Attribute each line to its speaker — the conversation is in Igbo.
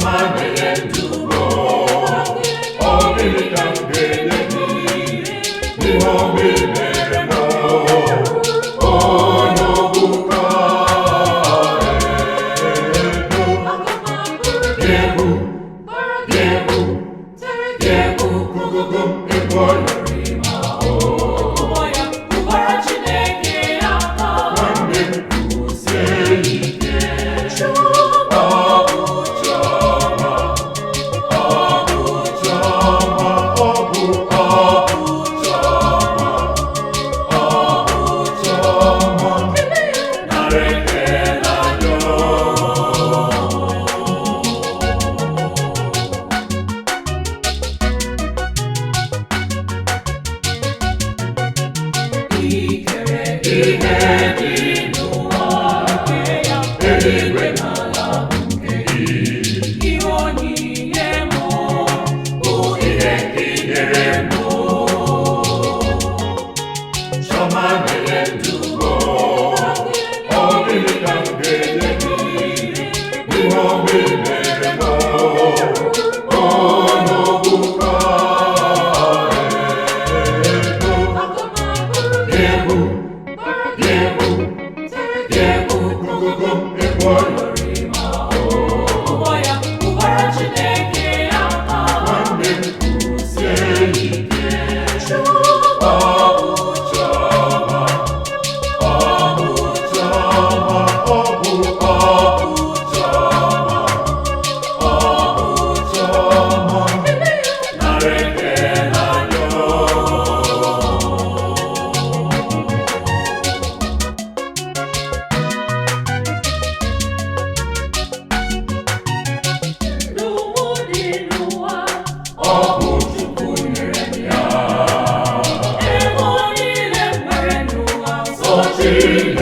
Speaker 1: Chiọma nyere ndụ m, ọ gịnị ka m ga-enye gị n'ihe ọma i mere m? Onye ọbụka edo. Egwu, egwu, egwu, gugugu, egwu ọyọrịma. Nwanne m, kwusie ike. Ọ bụ Chiọma, ọ bụ Chiọma, ọ bụ, ọ bụ Chiọma, ọ bụ Chiọma. Nara ekele anyị. Ihe dị n'ụwa, eluigwe na ala nke gị.
Speaker 2: Ihe onyinye mụ
Speaker 1: bụ ihe i nyere m. Chiọma nyere ndụ m, ọ gịnị ka m ga-enye gị n'ihe ọma i mere m? Onye ọbụka edo. Egwu, egwu, egwu, gugugu, egwu ọyọrịma. Nwanne m, kwusie ike. Ọ bụ Chiọma, ọ bụ Chiọma, ọ bụ, ọ bụ Chiọma, ọ bụ Chiọma. Nara ekele anyị. Ọ bụ Chukwu nyere m ya.
Speaker 2: Ego niile nwere n'ụwa.
Speaker 1: Sọ Chineke.